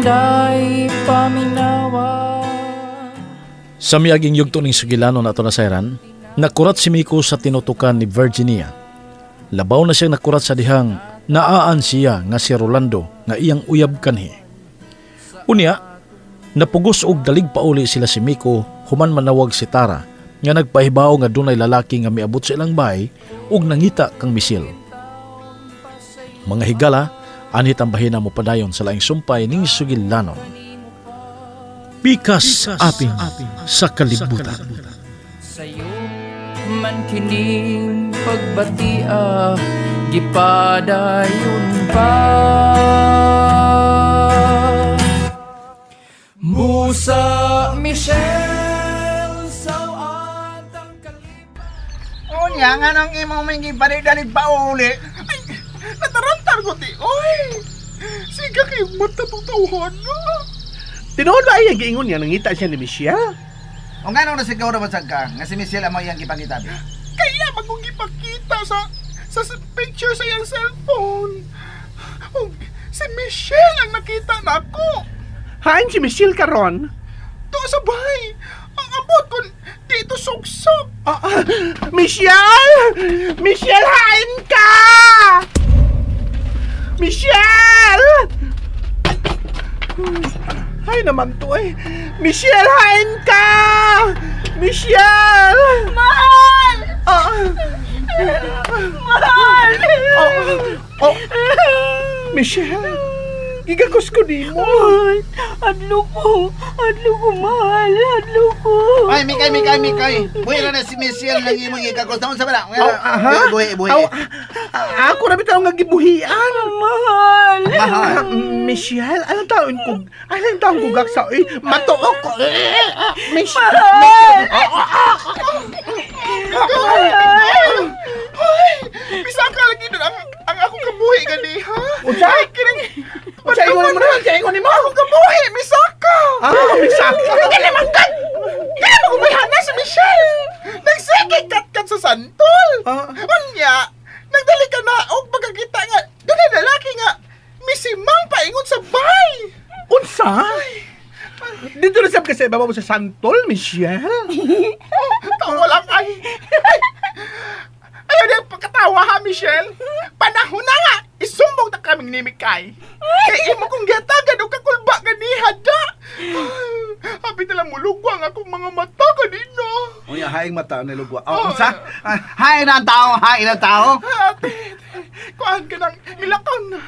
Inday paminawa. Sa miaging yugto ning sugilanon ato nasayran, nakurat si Miko sa tinutukan ni Virginia. Labaw na siyang nakurat sa dihang naaan siya nga si Rolando nga iyang uyab kanhi. Unya, napugos og dalig pauli sila si Miko human manawag si Tara nga nagpahibaw nga dunay lalaki nga miabot sa ilang bahay ug nangita kang misil. Mga higala, anhit ang bahina mo padayon sa laing sumpay ning sugilanon. Pikas aping sa kalibutan. Sa'yo man kining pagbatia, gipadayon pa. Musa Michelle sa atang kalibutan. Unya, nga nang imong may gipanidalig pa uli. Ay, natarantar ko ti. Oy, siga kay matatutauhan na. Tinuod ba ay giingon niya nangita siya ni Michelle? O nga nung nasigaw na basag ka, nga si Michelle amo iyang gipangita. Kaya magong gipakita sa picture sa iyang cellphone. O, si Michelle ang nakita na ako. Hain si Michelle karon? To sa bahay. Ang abot ko dito suksok. Michelle! Michelle, hain ka! Michelle! Ay naman to eh. Michelle, hain ka! Michelle! Mahal! Mahal! Oh. Michelle, gigakos ko di mo. Adlo ko, mahal. Adlo ko. Ay, Mikay. Buhi na si Michelle nang imong gigakos. Taon sa bala. Buhi. Ako na bitaw nga gibuhian. Mahal. Mahal. Michelle, anong taon ko gaksa? Eh, matuok ko. Michelle. Ay, bisaka lagi doon ang akong kabuhi gani, ha? Unsa? Unsa ingon mo na? Unsa ingon nimo? Akong kabuhi, misaka. Ah, misaka. Kaya man ka. Kaya magumayhana si Michelle. Nagsige kat-kat sa santol. Unya, nagdali ka na og pagkakita nga dunay lalaki nga misimang paingon sa bay. Unsa? Dito na sab kasi ibabaw sa santol, Michelle. Tawa lang ay. Ayaw na pagkatawa ha, Michelle. Panahon na nga, isumbong na kaming ni Mikay. Kaya imo kong gihatagan o kakulba ganiha da. Habi na lang mulugwa ang akong mga mata kanina. Unya, haing mata nilugwa. Oh, unsa? Hain ang tao, hain ang tao. Ate, kuhaan ka ng milakaw na.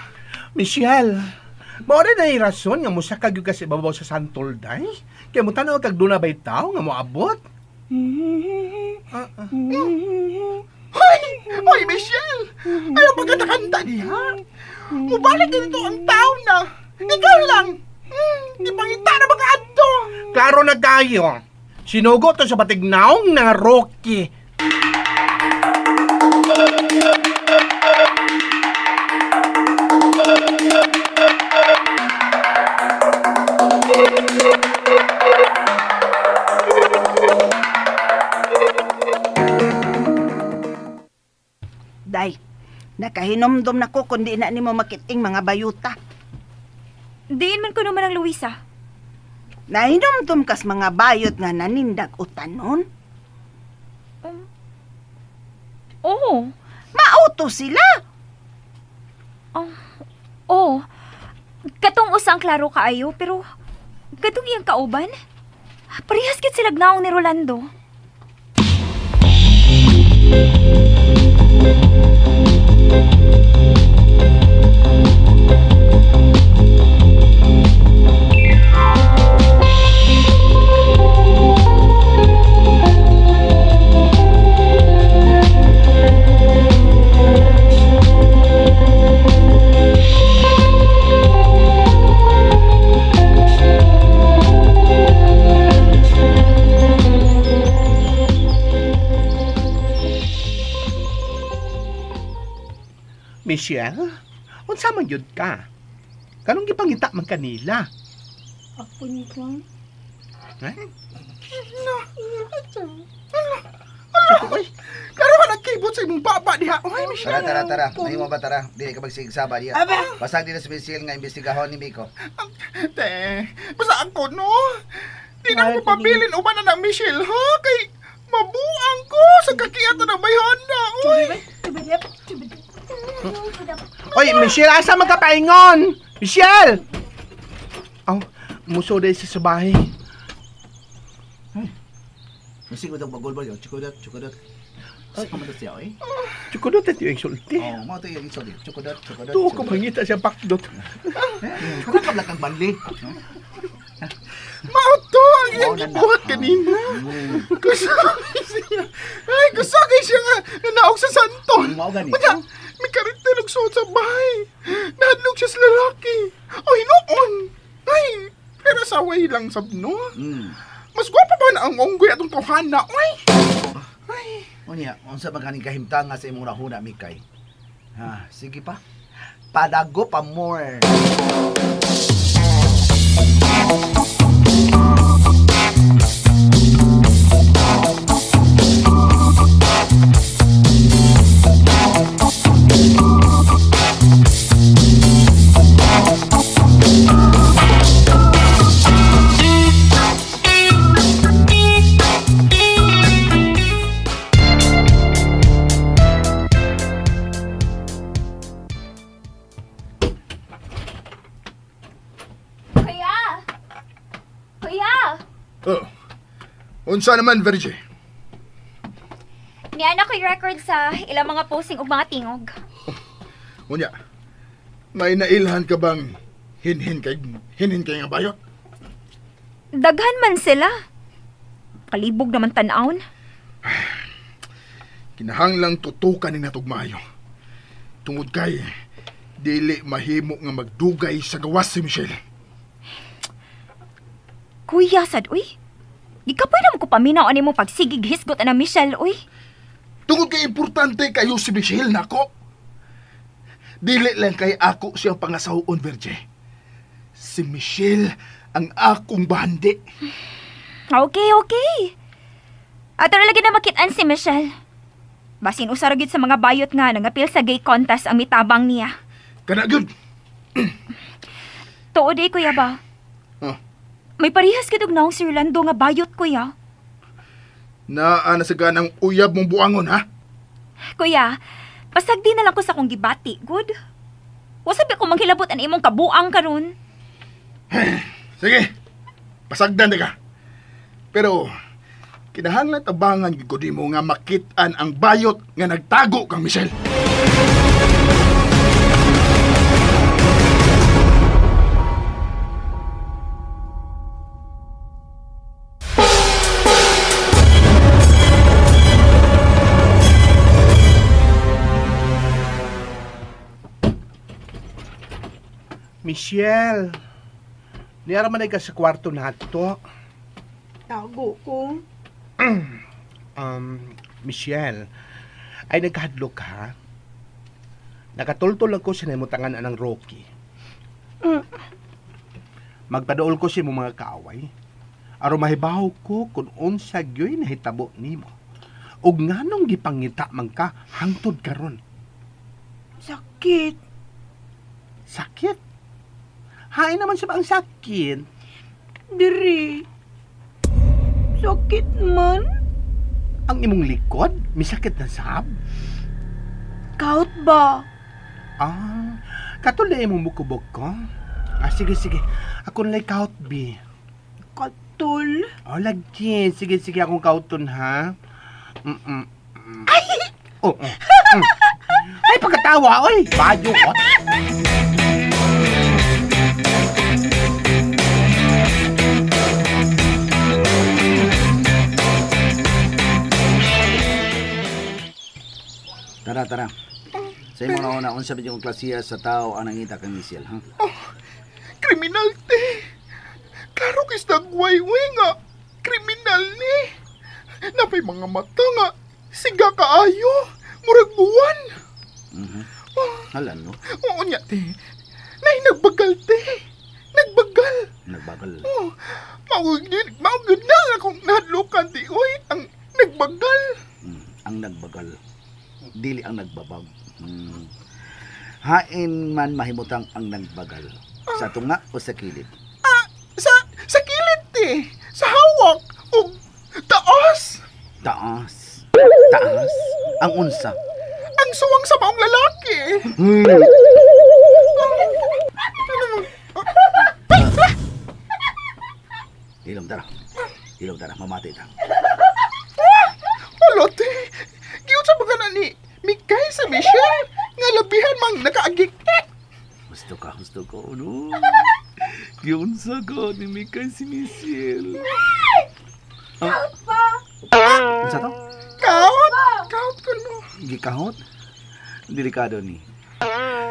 Michelle, mao na yung rason nga musaka gyud ka sa ibabaw sa santol, day. Kaya mo tanaw kag duna bay tao nga moabot. Hoy, Michelle! Ayaw pagkatakanta niya. Mubalik na dito ang tao na. Ikaw lang. Di pangita na mga adto. Klaro na kayo. Sinugo to sa batignaong na Rocky. Day, nakahinomdom na ko kundi na nimo makiting mga bayuta. Diin man ko naman ang Luisa. Nahinomdom kas mga bayot nga nanindag o tanon? Oo. Mauto sila. Oo. Katong usang klaro kaayo, pero katong iyang kauban, parehas kit sila gnaong ni Rolando. Michelle, unsa man gyud ka? Kanong gipangita man kanila? Ako ni ko. Eh? No. Ala, Oy, klaro ka nagkibot sa imong baba diha. Oy, Michelle. Tara. Mahimo ba tara? Dili ka magsigsaba diha. Aba. Basag din na si Michelle nga imbestigahon ni Miko. Te, basta ako no. Di na ako mapabilin uban na ng Michelle ha kay mabuang ko sa kakiat na bayhana. Oy. Oy, Michelle, asa man ka paingon? Michelle! Aw, muso dahil sa bahay. Musik mo itong pagulbol yun. Chukudot. Saan mo ito siya, eh? Chukudot ito yung sulti. Oo, mo ito yung sulti. Chukudot. Tuo ko mangita siya pakdot. Kung ka kang banli. Mao to ang iyang gibuhat kanina. Gusto siya. Ay, gusto kay siya nga nanaog sa santol. Mao gani. Unya, may karitel og suot sa bahay. Nahadlok siya sa lalaki. O hinuon. Ay, pero saway lang sab no. Mas gwapa pa na ang unggoy atong tawhana. Oy. Ay. Unya, unsa man kaning kahimtang nga sa imong rahuna, Mikay? Ha, sige pa. Padago pa more. Kuya! Oh. Unsa naman, Virgie? Niana ko'y record sa ilang mga posting ug mga tingog. Unya, may nailhan ka bang hinhin kay nga bayot? Daghan man sila. Kalibog naman tan-awon. Kinahanglang tutukan ni natog maayo. Tungod kay dili mahimo nga magdugay sa gawas si Michelle. Kuya, sad, uy. Gikapoy naman ko paminaw ani mo pagsigig hisgot na Michelle, uy. Tungod kay importante kayo si Michelle nako. Dili lang kay ako siyang pangasawoon, Virgie. Si Michelle ang akong bandi. Okay. Ato na lagi na makitaan si Michelle. Basin usara gyud sa mga bayot nga nangapil sa gay contest ang mitabang niya. Kana gyud. Tuod eh, kuya ba? Oh. May parihas gid og naong si Rolando nga bayot, kuya. Naa na sa ganang uyab mong buangon, ha? Kuya, pasagdi na lang ko sa akong gibati, good? Wasabi ko manghilabot ang imong kabuang karon. Sige, pasagdan di ka. Pero, kinahanglan tabangan gid ko nimo nga makit-an ang bayot nga nagtago kang Michelle. Michelle, niyara man ay ka sa kwarto nato. Tago ko. Michelle, ay nagkahadlok ka? Nakatultol lang ko sa namutangan anang Rocky. Magpadool ko sa imong mga kaaway. Aron mahibaw ko kung unsa gyoy nahitabo nimo. Ug nganong gipangita man ka hangtod karon. Sakit. Sakit? Hain naman sa ang sakit. Diri. Sakit man. Ang imong likod? May sakit na sab? Kaut ba? Ah, katulad imong buko-buko. Ah, sige. Ako nalay kaut, bi. Katul? Oh, lagi. Sige, akong kauton, ha? Ay! Oh, oh. Mm. Ay, pagkatawa, oy! Bayo, oh. Tara. Sa imong nauna, unsa ba yung klasiya sa tao ang nangita kang Michelle, ha? Oh, kriminal, te. Klaro kis nagwayway nga. Kriminal ni. Napay mga mata nga. Siga kaayo. Murag buwan. Mm-hmm. Oh. Hala, no? Oo niya, te. Nay, nagbagal, te. Nagbagal. Nagbagal. Oh, maugod na akong nahadlukan, te. Uy, ang nagbagal. Mm. Dili ang nagbabag. Hain man mahimutang ang nagbagal. Sa tunga o sa kilid? Sa kilid ti. Sa hawak ug taas. Taas. Taas? Ang unsa? Ang suwang sa maong lalaki. Ilom tara. Ilom tara, mamati ta. Hala te. Giunsa ba ka na ni Mikay sa Michelle? Nga labihan mang nakaagik. Gusto ka, gusto ko. Ano? Giunsa ko ni Mikay si Michelle. Out pa! Unsa to? Kaut! Kaut ko no. Gikahot? Delikado ni.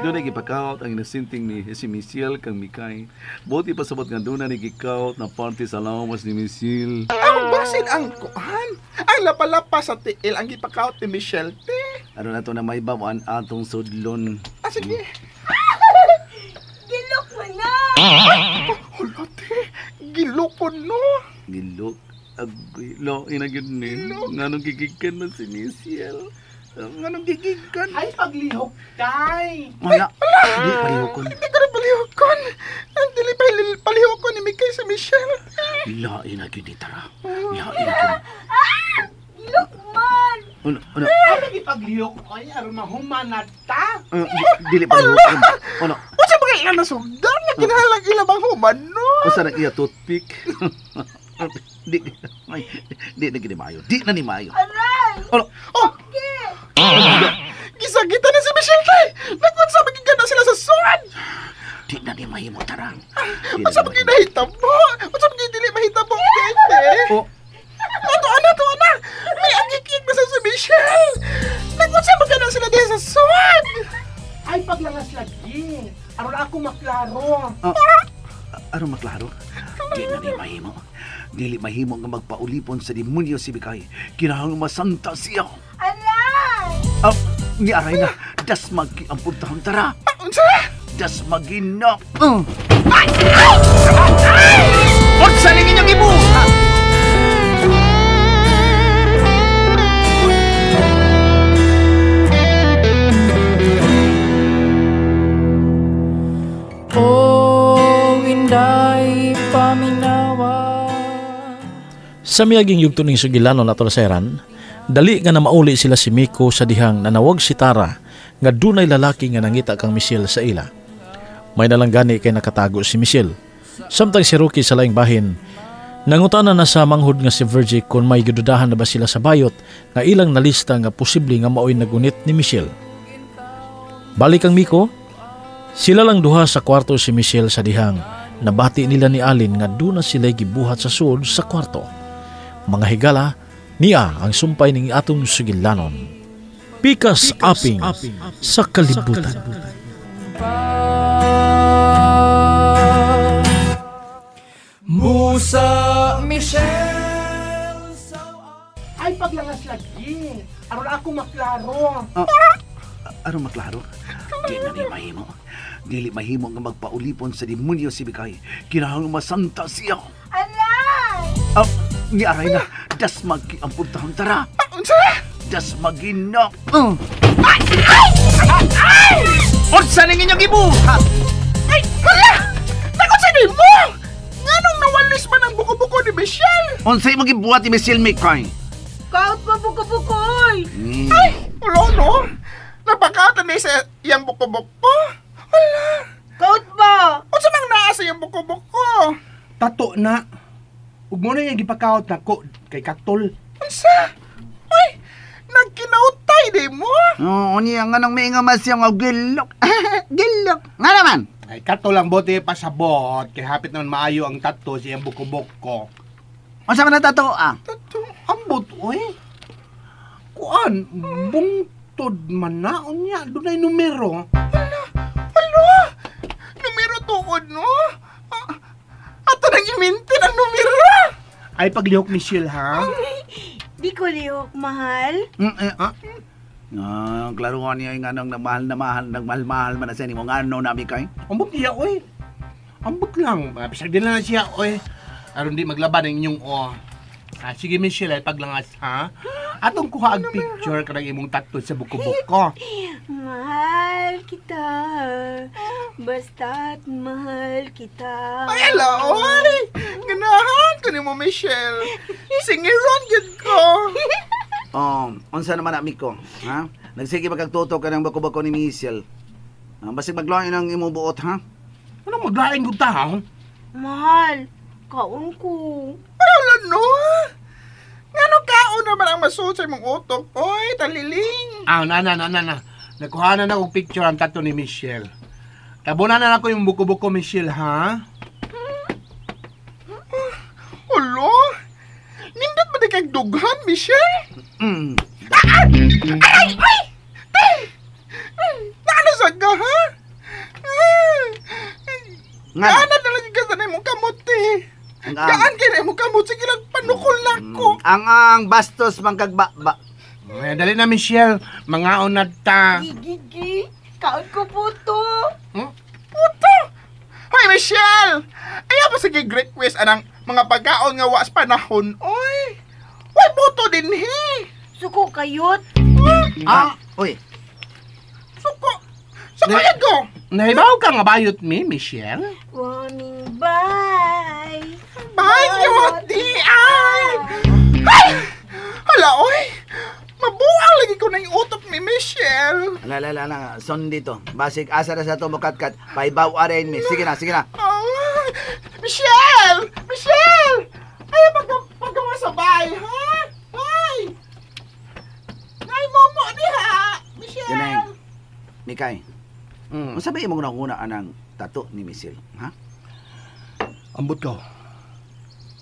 Doon ay gipakahot ang inosinting ni si Michelle kang Mikay. Buti pasabot nga doon na ni gikahot na parte sa lawas ni Michelle. Ang basin ang kuan. Ang lapalapa sa tiil ang gipakahot ni Michelle te. Ano na to na may bawaan atong sudlon. Ah, sige. Gilok mo na! Hala te. Gilok ko no. Gilok. Agoy. Lo, inagyod ni. Nganong gigikan man si Michelle? Nganong gigikan? Ay, paglihok kay. Wala. Di palihokon. Hindi ko na palihokon. Ang dili pa palihokon ni Mikay sa Michelle. Lain na gyud ni tara. Lain na gyud. Gilok man! Ano, ano? Ay, lagi paglihok ay aron mahuman na ta. Dili palihokon. Ano? Unsa ba kay na sundan? Nga kinahanglan ila bang human no? Usa na iya toothpick. Di ay, di na gini maayo. Di na ni maayo. Aray! Ano? Oh! Gisagita na si Michelle tay. Nagunsa ba gigana sila sa suwan? Di na ni mahimo tara. Unsa ba ginahitabo? Unsa ba dili mahitabo te? Oh, Ato ana, ato ana. May agikig na sa si Michelle. Nagunsa ba gana sila diha sa suwan? Ay, paglangas lagi. Aron ako maklaro. Aron maklaro? Di na ni mahimo. Dili mahimo nga magpaulipon sa demonyo si Bikay. Kinahanglan masanta siya. Aray! Ah, ni aray na. Dasmagi ang puntahon tara. Unsa? Dasmagi na. Unsa ning inyong ibuhat? Oh, inday paminawa. Sa miyaging yugto ning sugilanon ato sayran, dali nga namauli sila si Miko sa dihang nanawag si Tara nga dunay lalaki nga nangita kang Michelle sa ila. May nalanggani kay nakatago si Michelle. Samtang si Rocky sa laing bahin, nangutana na sa manghud nga si Virgie kung may gidudahan na ba sila sa bayot nga ilang nalista nga posible nga maoy nagunit ni Michelle. Balik ang Miko, sila lang duha sa kwarto si Michelle sa dihang nabati nila ni Alin nga doon na sila gibuhat sa suod sa kwarto. Mga higala, niya ang sumpay ning atong sugilanon. Pikas aping sa kalibutan. Musa Michelle. Ay, paglangas lagi. Aron ako maklaro. Aron maklaro? Di na ni mahimo. Dili mahimo nga magpaulipon sa demonyo si Bikay. Kinahanglan masanta siya. Aray! Ah, ni aray na. Dasmagi ang puntahon tara. Unsa? Dasmagi na. Unsa ning inyong ibuhat? Ay, hala! Nagunsa nimo? Nganong nawalis man ang buko-buko ni Michelle? Unsa imong gibuhat ni Michelle Mikay? Kaut pa buko-bukoy! Ay, wala no. Napakata ni sa iyang buko-buko. Hala! Kaut ba? Unsa mang naa sa iyang buko-buko? Tato na. Ug mo na yung gipakaot nako kay Katol. Unsa? Uy, nagkinautay di mo? Oo, niya nga nang may nga mas yung gilok. Gilok. Nga naman. Ay, Katol ang bote pasabot. Kay hapit naman maayo ang tato sa iyang buko-buko. Unsa man ang tato ah? Tato, ambot, oy. Kuan, bungtod man na. Unya, dunay numero. Hala! Numero tuod, no? Ato nang imintin ang numero. Ay, paglihok Michelle, ha? Di ko lihok, mahal. Ah, klaro nga niya nga nang nagmahal na mahal, nagmahal-mahal man na siya nimo ngano na Mikay. Ambot niya, oy. Ambot lang. Bisag din lang siya, oy. Aron di maglaban ang inyong o. Ah, sige, Michelle, ay paglangas, ha? Atong kuha ang picture kanang imong tatlo sa buko-buko. Mahal kita. Basta't mahal kita. Ay, ala, oy! Ganahan ko ni mo, Michelle. Singiron yun ko. Unsa naman na, Miko? Ha? Nagsige magkagtuto ka ng bako-bako ni Michelle. Basig maglain ang imong buot, ha? Anong maglain ko ta, ha? Mahal, kaon ko. Ay, ala, no? Ngano kaon naman ang masuot sa imong utok? Oy, taliling. Ah, na. Nakuha na akong picture ang tato ni Michelle. Tabunan na ako yung buko-buko, Michelle, ha? Ulo? Nindot ba di kag dughan, Michelle? Mm. Ay! Ay! Tay! Naano sa ka, ha? Gaana na lang ka sa imong kamot, eh. Gaan kay na imong kamot. Sige lang, panukol na ako. Ang bastos man kag ba. Ay, dali na, Michelle. Mangaon na ta. Gigi, kaon ko puto. Puto! Hoy, Michelle! Ayaw pa sige request anang mga pagkaon nga was panahon. Oy! Way buto din he! Suko kayot. Ah! Uy! Suko! Suko yan ko! Nahibaw ka nga bayot mi, Michelle? Warning, bye! Bye, Yoti! Ay! Ay! Hala, oy! Mabuang lagi ko na yung utok ni Michelle. Ala, ala, ala. Son dito. Basig, asa na sa ito mukatkat. Paibaw arin mi. Sige na, sige na. Oh, Michelle! Michelle! Ay, paggawa sa bahay, ha? Ay! Nay, momo ni ha! Michelle! Ganang, Mikay. Unsa ba imong nanguna anang tato ni Michelle, ha? Ambot ka.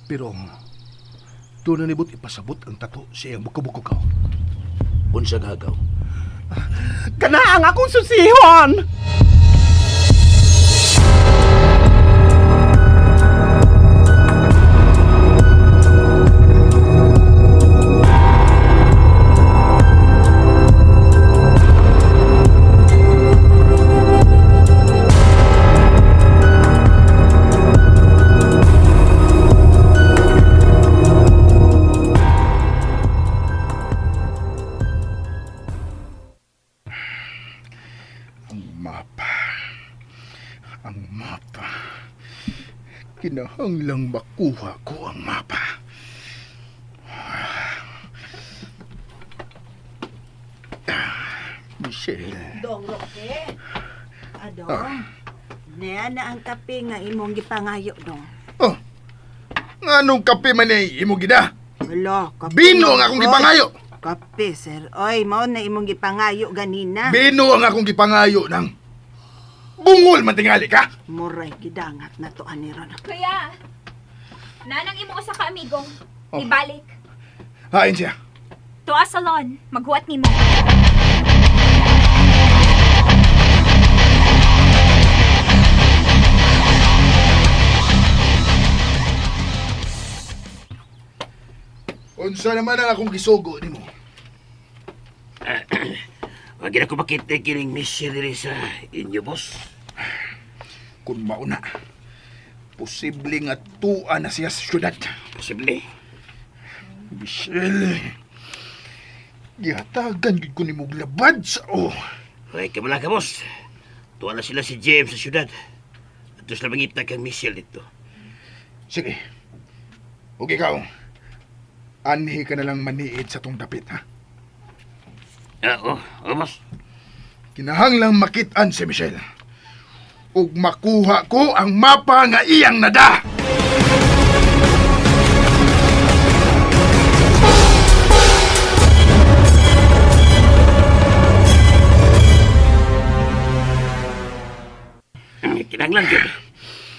Pero, doon na nibot ipasabot ang tato sa iyang buko-buko ka. Unsa gagaw? Kana ang akong susihon! Ang mapa. Kinahanglang makuha ko ang mapa. Michelle. Dong, Roque. Adong. Niya na ang kape nga imong gipangayo, dong. Oh. Nganong kape man ay imong gida? Wala, kape. Bino ang akong gipangayo. Kape, sir. Oy, mao na imong gipangayo ganina. Bino ang akong gipangayo nang. Bungol man tingali ka. Muray gidangat na to ani ron. Kuya, nanang imo usa ka amigo. Oh. Ibalik. Hain siya. Tuwa salon, maghuwat nimo. Unsa naman ang akong gisugo nimo? Wag na ko makita kining Michelle diri sa inyo, boss. Kung mauna, posible nga tuwa na siya sa syudad. Posible. Michelle, gihatagan gid ko nimo labad sa o. Ay, kamala ka, boss. Tuwa na sila si James sa syudad. At sila mangita kang Michelle dito. Sige. Ug ikaw, anhi ka na lang maniid sa tong dapit, ha? Oo, oh, boss. Kinahanglang makit-an si Michelle. Ug makuha ko ang mapa nga iyang nada. Kinahanglan yun.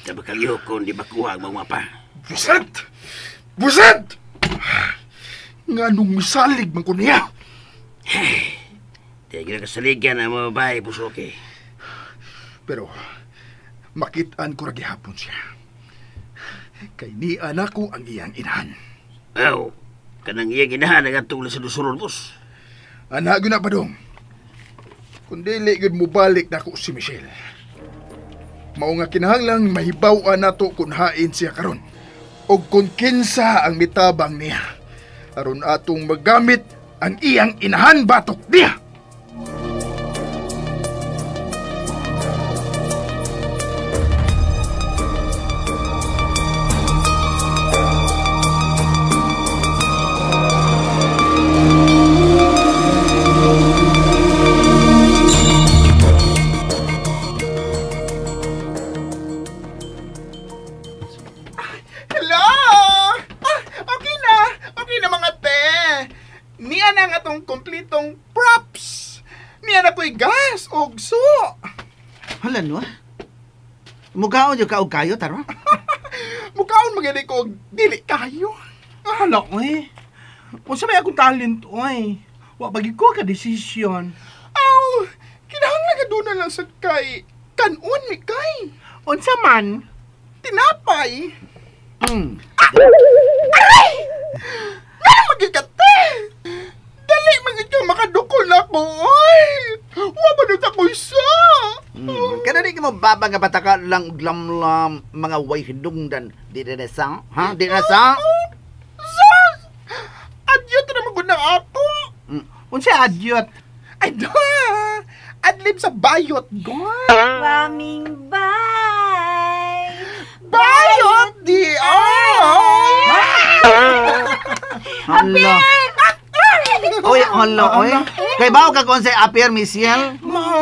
Sa bakaliho ko hindi makuha ang mga mapa. Busat! Busat! Nga nung misalig man ko niya. Di ginakasaligan ang mga babae, busoke. Pero, makit-an ko ra gihapon siya. Kay niya na ko ang iyang inahan. Aw, kanang iyang inahan ang atong sa dusuron, boss. Ana, gyud na pa dong. Kung dili gyud mobalik na ko si Michelle. Mao nga kinahanglang mahibaw-an nato kung hain siya karon. Og kung kinsa ang mitabang niya, aron atong magamit ang iyang inahan batok niya. Hello! Ah, okay na. Okay na mga te. Niya na nga tong kumplitong props. Niya na ko'y gas og so. Hala no. Mukaon jud ka og kayo tara. Mukaon magani ko og dili kayo. Hala oy. Unsa may akong talent oy. Wa pagi ko ka desisyon. Aw, kinahanglan ka doon na lang sa kay kanon mi kay. Unsa man? Tinapay. Mm. Aray! Ngano magiging ka, te? Dali magiging ka makadukol ako, oy! Wa ba nun ako'y sa? Kada di ka mo baba nga pataka lang og lamlam mga way hidungdan di na sa ha di na sa. Sus! Adyot na magud na ako. Unsa adyot? Ay da! Adlib sa bayot, God! Kaming bay. Bayot di ay! Hala. Oy, hala, oy. Kay bawo ka kung say appear, Michelle?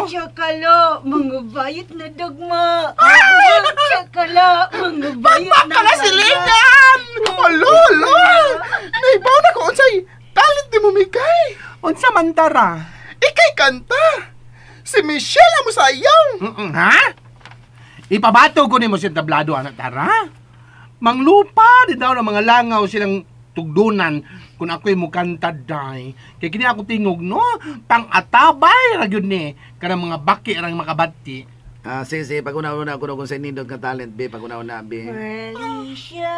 Tsakala, mga bayot na dugma. Tsakala, mga bayot na Bakala silingan! Alo, alo! Naibaw na ko unsay talent ni mo, Mikay! Unsa man tara? Ikay kanta! Si Michelle ang musayaw! Ha? Ipabato ko nimo sa tablado anak tara. Manglupa di daw ng mga langaw silang tugdunan kung ako'y mukanta day. Kaya kini ako tingog no, pang-atabay ra gyud ni kanang mga baki rang makabati. Ah, sige, sige, pag-una-una ko kung sa nindot nga talent, be, pag-una-una, be. Felicia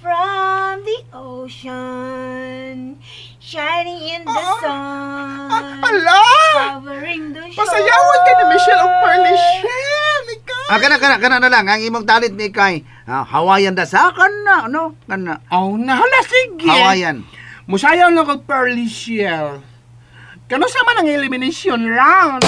from the ocean, shining in the sun. Ala! Covering the shore. Pasayawan ka ni Michelle og Pearly Shell, ikaw! Ah, kana na lang ang imong talent ni Kay. Ah, Hawaiian da sa kana, no? Kana. Oh, nahala sige. Hawaiian. Musayaw lang kog Pearly Shell. Kano sa man ang elimination round?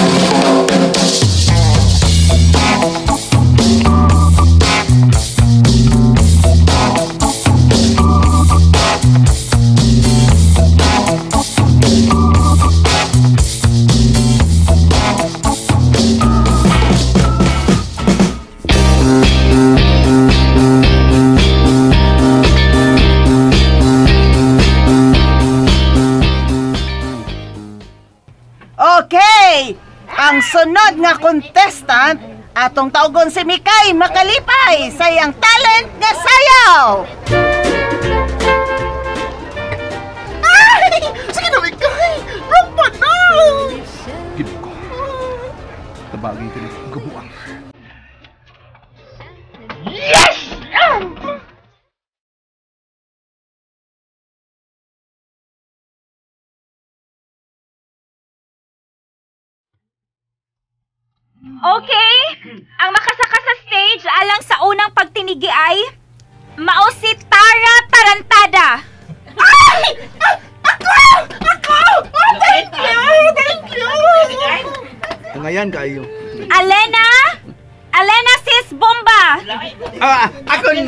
Okay! Ang sunod nga contestant, atong tawgon si Mikay Makalipay sa iyang talent nga sayaw! Ay! Sige na, Mikay! Rampa na! Gino ko. Tabagin ko ng gabuang. Yes! Okay, ang makasaka sa stage alang sa unang pagtinigi ay mao si Tara Tarantada. Ay! Ako! Ako! Oh, thank you! Thank you! Ngayon kayo. Alena! Alena Sis Bomba! Ah, ako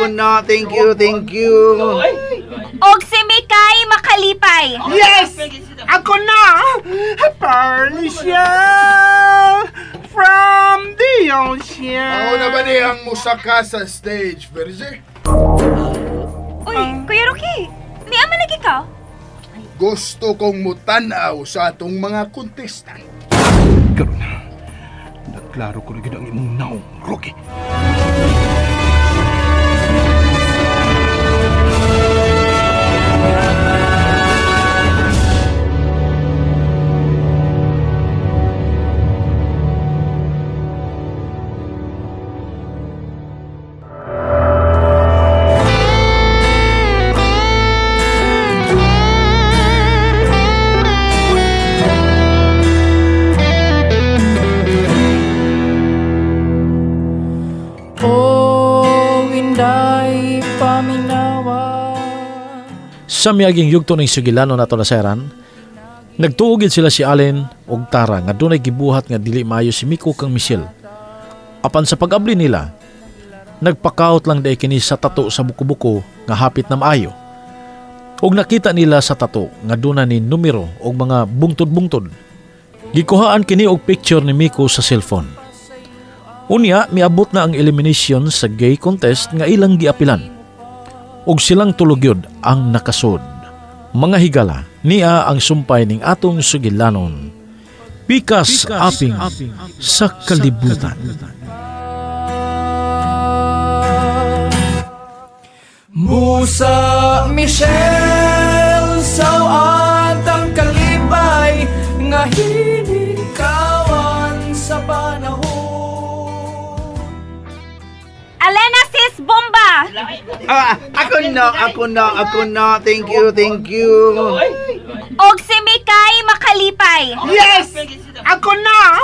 na. Thank you, thank you. Og si Mikay Makalipay. Yes! Ako na! Pearly Shell from the ocean. Ako na ba ni ang musaka sa stage, Verge? Uy, Kuya Rocky, niya man lagi ka? Gusto kong mutanaw sa atong mga contestant. Karon na, nagklaro ko na gid ang imong naong, Rocky. Oh, Inday paminawa. Sa miaging yugto ning sugilano nato nasayran, nagtuogid sila si Allen og Tara nga dunay gibuhat nga dili maayo si Miko kang Michelle. Apan sa pag-abli nila, nagpakaot lang day kini sa tato sa buko-buko nga hapit na maayo. Og nakita nila sa tato nga duna ni numero og mga bungtod-bungtod. Gikuhaan kini og picture ni Miko sa cellphone. Unya miabot na ang elimination sa gay contest nga ilang giapilan. Og silang tulog yun ang nakasod. Mga higala, niya ang sumpay ning atong sugilanon. Pikas aping sa kalibutan. Musa Michelle, sawat ang kalibay nga hinikawan sa panahon. Alena Sis Bomba! Ako na. Thank you, thank you. Og si Mikay Makalipay. Yes! Ako na!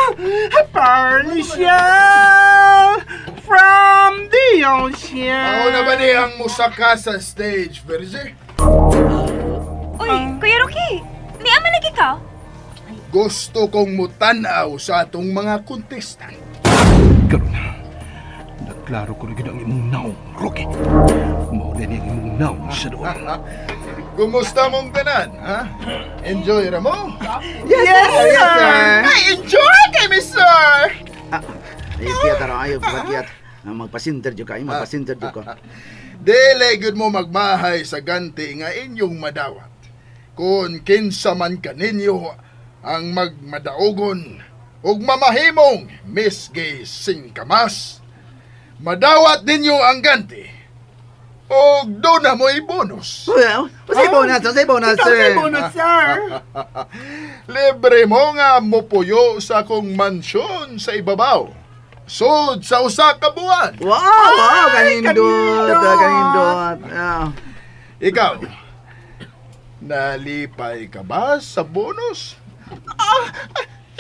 Pearly shell from the ocean. Ako na ba ni ang musaka sa stage, Verge? Uy, Kuya Rocky, niya man lagi ka? Gusto kong mutanaw sa atong mga contestant. Karon, naklaro ko na gid ang imong naong, Rocky. Mao din ang imong naong sa doon. Kumusta mong tanan, ha? Enjoy ra mo? Yes, sir! Ay, enjoy kay sir! Ay, kaya tara, ayaw, pagkiyat. Magpasinter dyo ka, ay, magpasinter dyo ka. Dili gud mo magmahay sa ganti nga inyong madawat. Kung kinsa man kaninyo ang magmadaogon ug mamahimong Miss Gay Singkamas, madawat ninyo ang ganti. O doon na mo'y bonus. Unsay bonus, unsay bonus, sir? Unsay bonus, sir? Libre mo nga mupuyo sa akong mansyon sa ibabaw. Sud sa usa ka buwan. Wow, wow, kanindot, kanindot. Ikaw, nalipay ka ba sa bonus?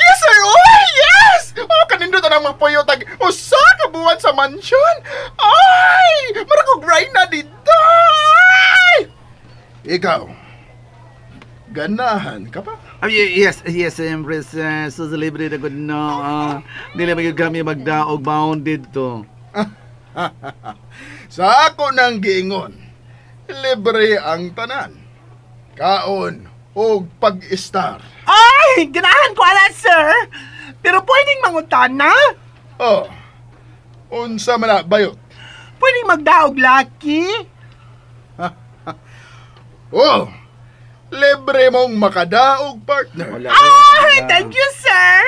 Yes, sir! Oh, yes! Oh, kanindot ang magpuyo tag usa ka buwan sa mansyon. Ay! Marakog right na dito! Ay! Ikaw, ganahan ka pa? Yes, yes, siyempre, sir. So, libre na good no. Dili magyud kami magdaog bound dito. Sa ako nang giingon, libre ang tanan. Kaon og pag-istar. Ay, ganahan ko ala, sir. Pero pwedeng mangutana? Oh, unsa man na, bayot? Pwedeng magdaog laki? Oh, libre mong makadaog, partner. Wala, Ay, thank you, sir.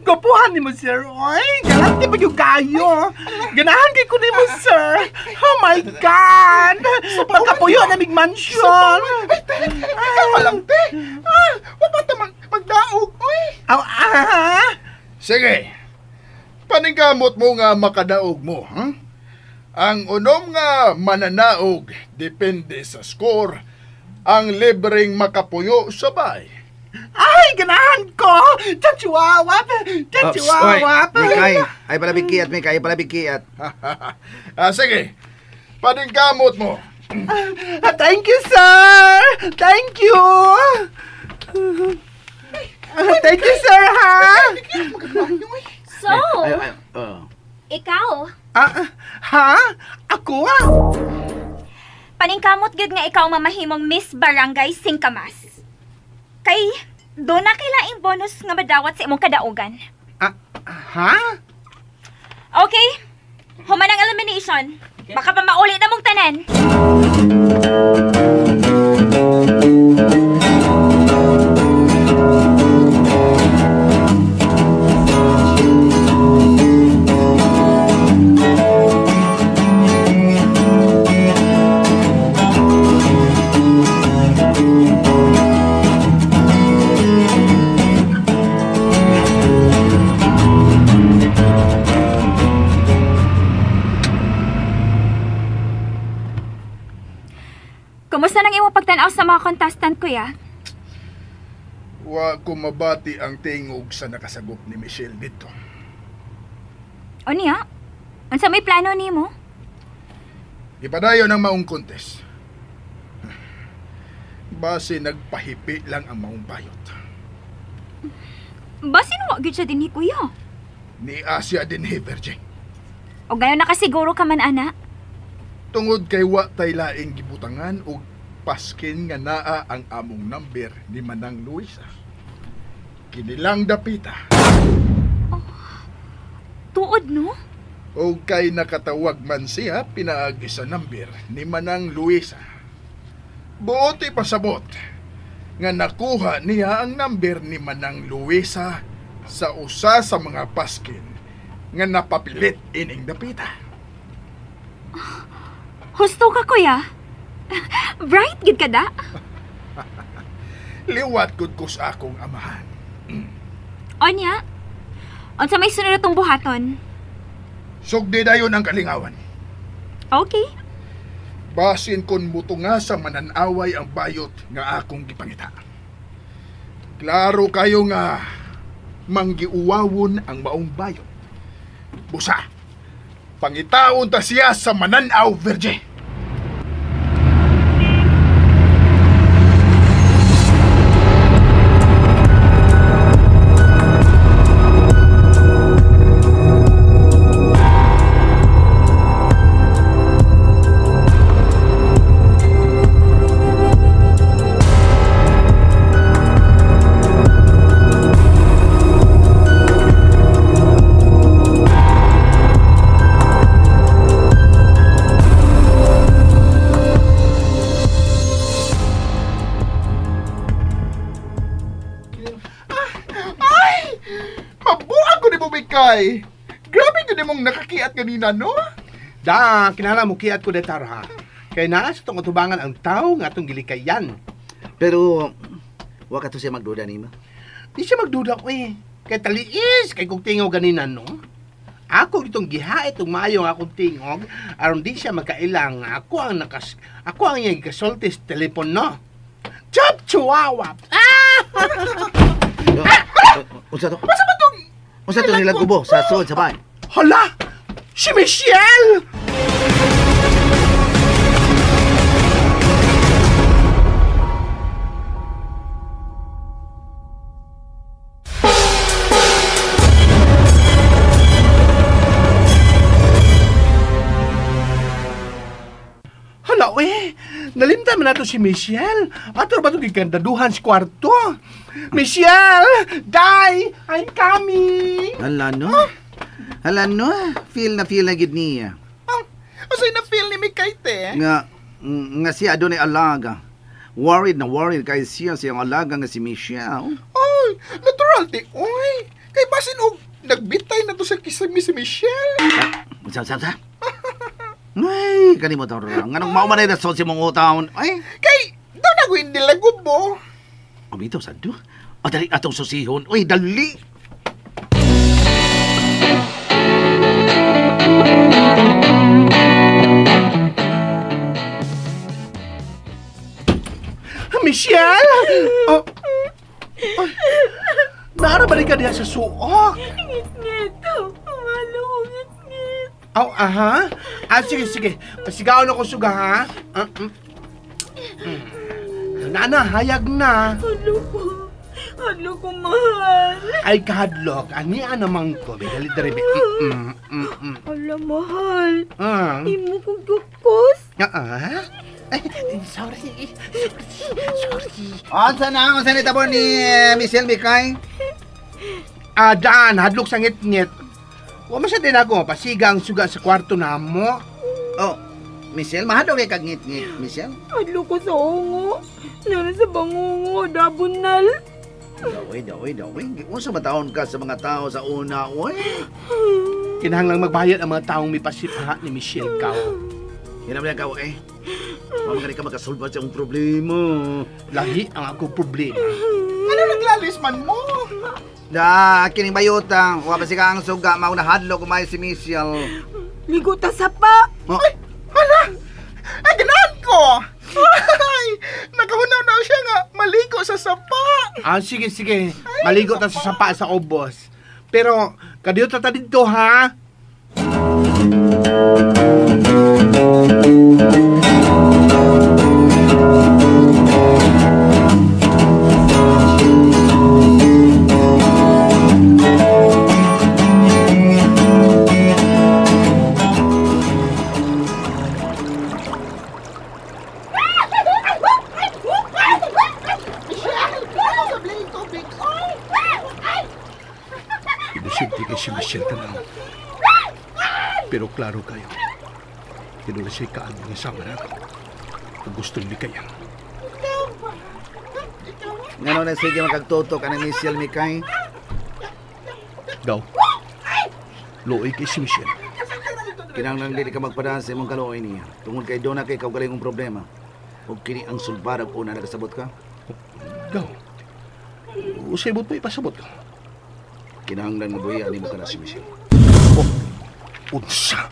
Gupuhan ni mo, sir. Oy, galante pa yung kayo. Ganahan kay ko ni mo, sir. Oh my God. Pagkapuyo na mig mansion. Ay, te, ikaw ka lang, te. Ah, wala ta magdaog, oy. Aw, ah. Sige. Paningkamot mo nga makadaog mo, huh? Ang unom nga mananaog depende sa score ang libreng makapuyo sa bay. Ay, ganahan ko! Chachihuahua! Chachihuahua! Mikay, ay pala bikiat, Mikay, ay pala bikiat. Sige, paningkamot mo. Thank you, sir! Thank you! Thank you, sir, ha? So, ikaw? Ha? Ako? Paningkamot gid nga ikaw mamahimong Miss Barangay Singkamas. Kay do na kay laing bonus nga madawat sa imong kadaugan. Ha? Okay. Human ang elimination. Baka pa mauli na mong tanan. Kumusta nang imong pagtan-aw sa mga contestant, kuya? Wa ko mabati ang tingog sa nakasagop ni Michelle dito. O niya? Unsa may plano nimo? Ipadayon ang maong contest. Base nagpahipi lang ang maong bayot. Basin wa gyud siya dinhi, kuya. Ni Asia dinhi, Virgin. O gayon nakasiguro ka man, ana. Tungod kay wa tay laing gibutangan og paskin nga naa ang among number ni Manang Luisa. Kinilang dapita. Oh, tuod no? O kay nakatawag man siya pinaagi sa number ni Manang Luisa. Buote pasabot nga nakuha niya ang number ni Manang Luisa sa usa sa mga paskin nga napapilit ining dapita. Husto ka, kuya. Bright gid ka da. Liwat gud ko sa akong amahan. Onya, unsa may sunod atong buhaton? Sugdi dayon ang kalingawan. Okay. Basin kon mutunga sa mananaway ang bayot nga akong gipangita. Klaro kayo nga manggiuwawon ang maong bayot. Busa, pangitaon ta siya sa mananaw, Virgin. Ay, grabe gud mong nakakiat kanina, no? Da, kinahanglan mo kiat ko detar, ha. Kay naa sa tong atubangan ang tawo nga atong gilikayan. Pero wa ka to siya magduda nimo. Di siya magduda ko eh. Kay taliis kay kong tingog ganina, no? Ako itong gihait ug maayo ang akong tingog aron di siya magkailang ako ang nakas ako ang iyang gikasulti sa telepono. Chop chihuahua. Ah! Unsa to? Unsa ba tong? Unsa to nila gubo sa suod sa bahay? Hala! Si Michelle! Hala, eh! Nalimtan man nato si Michelle. Ato ba itong gikandaduhan sa kwarto? Michelle! Day! I'm coming! Hala, no? Hala, no? Feel na gid niya. Usay na feel ni Mikay, te? Nga siya adunay alaga. Worried na worried kay siya siyang alaga nga si Michelle. Ay, natural, te. Uy, kay basin og nagbitay na to sa kisami si Michelle. Unsa, unsa? Ay, kanimo to. Nganong mao man ay rason si mong utaon? Ay, kay daw na ko hindi lagubo. Amito sado. O dali atong susihon. Uy, dali. Michelle! Oh. Ay. Naara ba ka diha sa suok? Ngit-ngit. Malo ko ngit-ngit. Aw, aha. Ah, sige, sige. Pasigaon ako suga, ha? Nana, hayag na. Hadlok ko, mahal. Ay, kahadlok. Ania namang ko. Dali, dali. Ala, mahal. Imo kong gukos. Ay, sorry. Sorry. Unsa na? Unsa ni tabo ni Michelle Mikay? Ah, daan. Hadlok sa ngit-ngit. Wa man siya din ako. Pasiga ang suga sa kwarto na mo. Oh, Michelle, mahadlok kay kag ngit-ngit, Michelle. Hadlok ko sa ungo. Nara sa bangungo, dabunal. Dawi. Unsa ba taon ka sa mga tao sa una, oy? Kinahanglang magbayad ang mga taong mipasipaha ni Michelle Kao. Hinam lang kao, eh. Mamagani ka makasolba sa akong problema. Lahi ang akong problema. Ano naglalis man mo? Da, kining bayota. Wa pa siya ang suga, mauna hadlok kumain si Michelle. Ligo ta sapa. Oh. Ay, hala! Ay, ganahan ko! Ay, nakahunaw na siya nga, maligo sa sapa. Ah, sige. Maligo ta sa sapa sa ubos. Pero, kadiyo ta dito, ha? klaro kayo. Kinula siya kaag nga sama na ako. Kung gustong likayan. Ngano na sige makagtutok ang Michelle Mikay? Gaw. Luoy kay si Michelle. Kinahanglan dili ka magpadaan sa imong kaluoy niya. Tungod kay doon na kay kaugalingong problema. Ug kini ang sulbarag una nakasabot ka? Gaw. Usay mo ipasabot ka. Kinahanglan nga buhi ani mo kana si Michelle. Oh, unsa?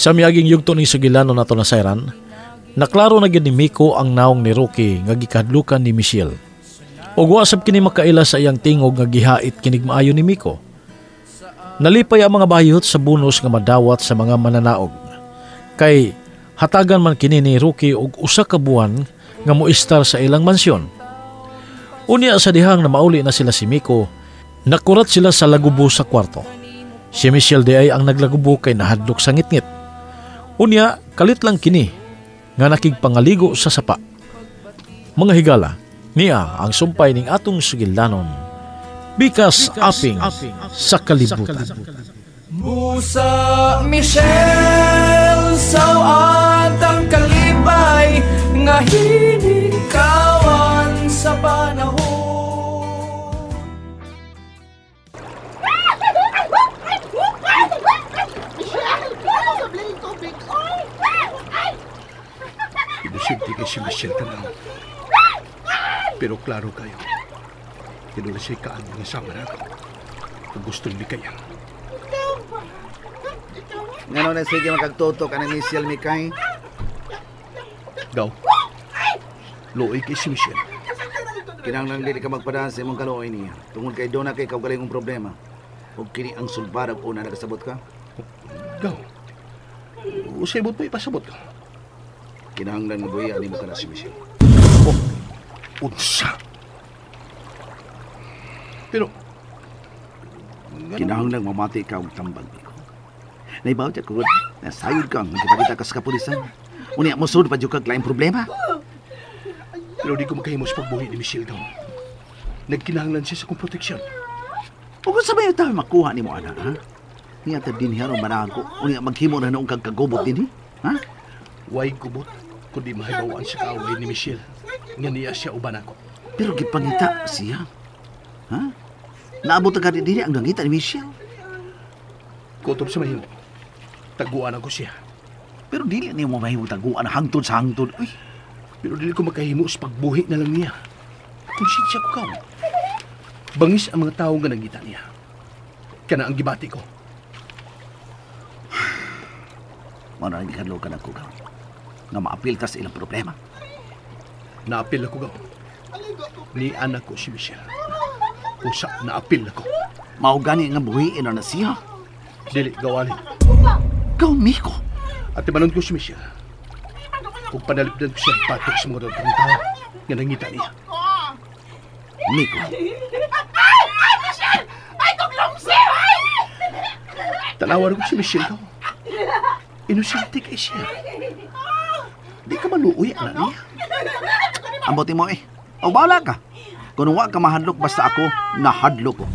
Sa miyaging yugto ni Sugilano nato na sayran, naklaro na gyud ni Miko ang naong ni Rocky nga gikahadlukan ni Michelle. Ug wa sab kini makaila sa iyang tingog nga gihait kinig maayo ni Miko. Nalipay ang mga bayot sa bonus nga madawat sa mga mananaog. Kay hatagan man kini ni Rocky og usa ka buwan nga moistar sa ilang mansyon. Unya sa dihang na mauli na sila si Miko, nakurat sila sa lagubo sa kwarto. Si Michelle di ay ang naglagubo kay nahadlok sa ngitngit. Unya, kalit lang kini nga nakigpangaligo sa sapa. Mga higala, niya ang sumpay ning atong sugilanon. Bikas aping sa kalibutan. Busa Michelle, sawat ang kalibay nga hinikawan sa panahon. Inosente kay si Michelle Tanaw. Pero klaro kayo. Kinula siya kaag nga sama na ako. Kung gustong likayan. Ngano na sige makagtutok ang Michelle Mikay? Gaw. Luoy kay si Michelle. Kinahanglan dili ka magpadaan sa imong kaluoy niya. Tungod kay doon na kay kaugalingong problema. Ug kini ang sulbarag una nakasabot ka? Gaw. Usay mo ipasabot ka. Kinahanglan nga buhi ani mo kana si Michelle. Oh, unsa? Pero kinahanglan mamati ka og tambag niko. Naibaw ta ko nasayod ka ang gipakita ka sa kapulisan. Unya mosud pa jud kag laing problema. Pero di ko makahimos pagbuhi ni Michelle daw. Nagkinahanglan siya sa kong proteksyon. Ug unsa may tayo makuha nimo ana, ha? Niya ta dinhi aron manago. Unya maghimo na noong kag kagubot dinhi, ha? Way gubot kundi mahibawaan sa kaaway ni Michelle nga niya siya uban ako. Pero gipangita siya. Ha? Naabot ka diri ang nangita ni Michelle. Kutob sa mahimo. Taguan ako siya. Pero dili niyo mahimo taguan hangtod sa hangtod. Uy. Pero dili ko makahimo sa pagbuhi na lang niya. Konsensya ko kaw. Bangis ang mga tao nga nangita niya. Kana ang gibati ko. Mao na gikadlokan ako kaw. Nga maapil ta sa ilang problema. Naapil ako gaw. Ni anak ko si Michelle. Usa naapil ako. Mao gani nga buhiin na siya. Dili gawalin. Gaw Miko. At timanon ko si Michelle. Kung panalipdan ko siya batok sa mga dagang tao nga nangita niya. Miko. Ay! Ay, Michelle! Ay, kuglumsi! Ay! Tanawan ko si Michelle gaw. Inosente kay siya. Di ka maluoy, anak niya. Ambotin mo eh. O bahala ka. Kung wa ka mahadlok, basta ako, nahadlok ko.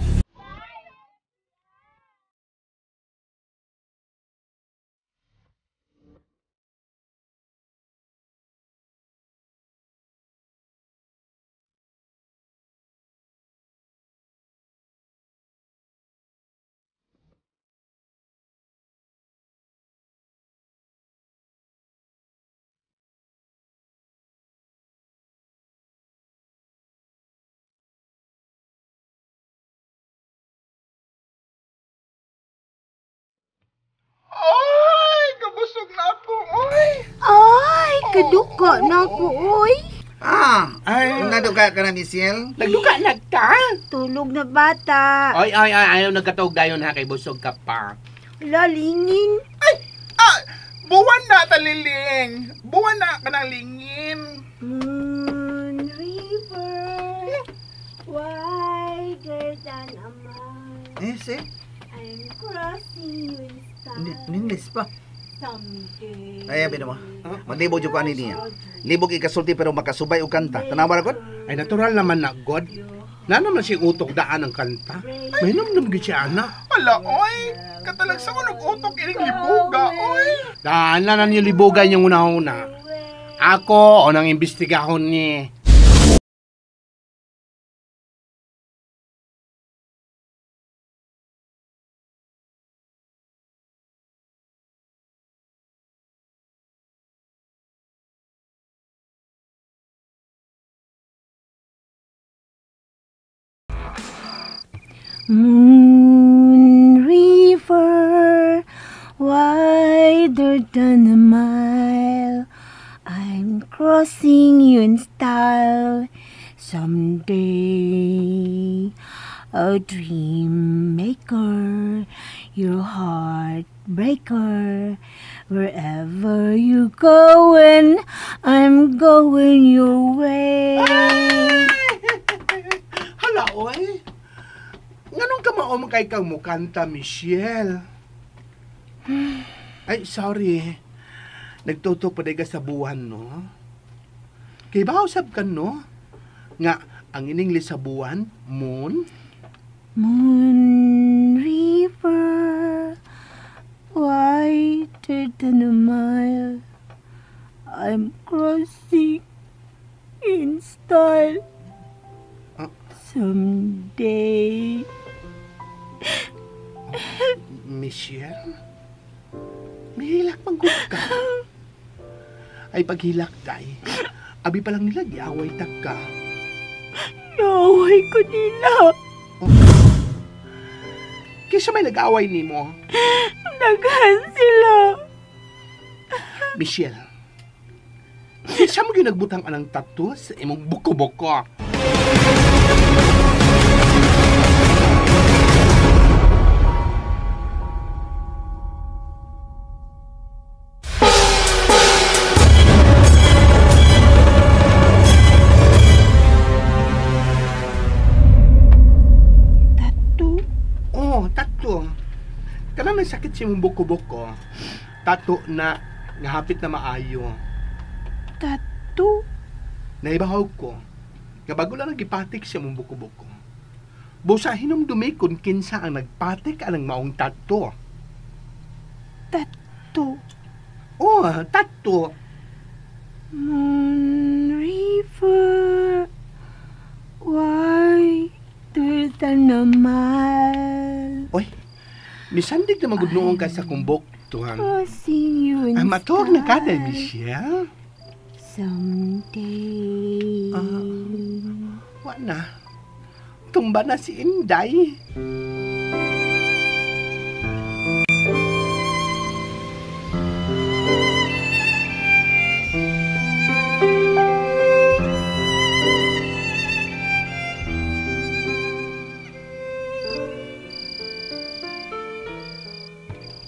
Ay, kabusog na ako, oy. Ay, kaduka na ako, oy. Ah, Ay. Naduga ka na, Michelle? Nagduga na ka? Tulog na bata. Oy, oy, oy, ayaw nagkatuog dayon ha, kay busog ka pa. Wala, lingin. Ay, ah, buwan na taliling. Buwan na ka ng lingin. Moon River, wider than a mile. Eh, si? I'm crossing you in style. English pa. Someday. Ay, abi mo. Maglibog yung kuan niya. Libog ikasulti pero makasubay og kanta. Tanawa ra god. Ay, natural naman na, God. Na naman siyang utok daan ang kanta. May namnam gyud siya, anak. Hala, oy. Katalag sa unog utok ining libuga, oy. Daan na na niyo libugan yung una-una. Ako, unang imbestigahon ni. Moon River, wider than a mile. I'm crossing you in style. Someday, a dream maker, your heartbreaker. Wherever you're going, I'm going your way. Hala, oy. Nganong kamao kay kang mukanta, Michelle? Ay, sorry. Nagtutok pa ka sa buwan, no? Kay ba usab ka, no? Nga, ang in-English sa buwan, moon? Moon River, wider than a mile. I'm crossing in style. Someday. Michelle? Mihilak pang ka. Ay, paghilak, day. Abi pa lang nila, giaway tak ka. Giaway ko nila. Oh. Kaysa may nag-away ni mo. Naghan sila. Michelle, kaysa mo yung nagbutang anang tattoo sa imong buko-buko. Tattoo? Oh, tattoo. Kanang may sakit si mong buko-buko. Tattoo na ngahapit na maayo. Tattoo? Naibahaw ko. Nga bago lang nagipatik siya mong buko-buko. Busa hinumdumi kung kinsa ang nagpatik anang maong tattoo. Tattoo? Oh, tattoo. Moon River, wider than a mile. Oy, misandig na magudnoong ka sa kumbok, tuhan. Crossing you in Ah, matuog na ka, style. Michelle. Someday. Wa na. Tumba na si Inday.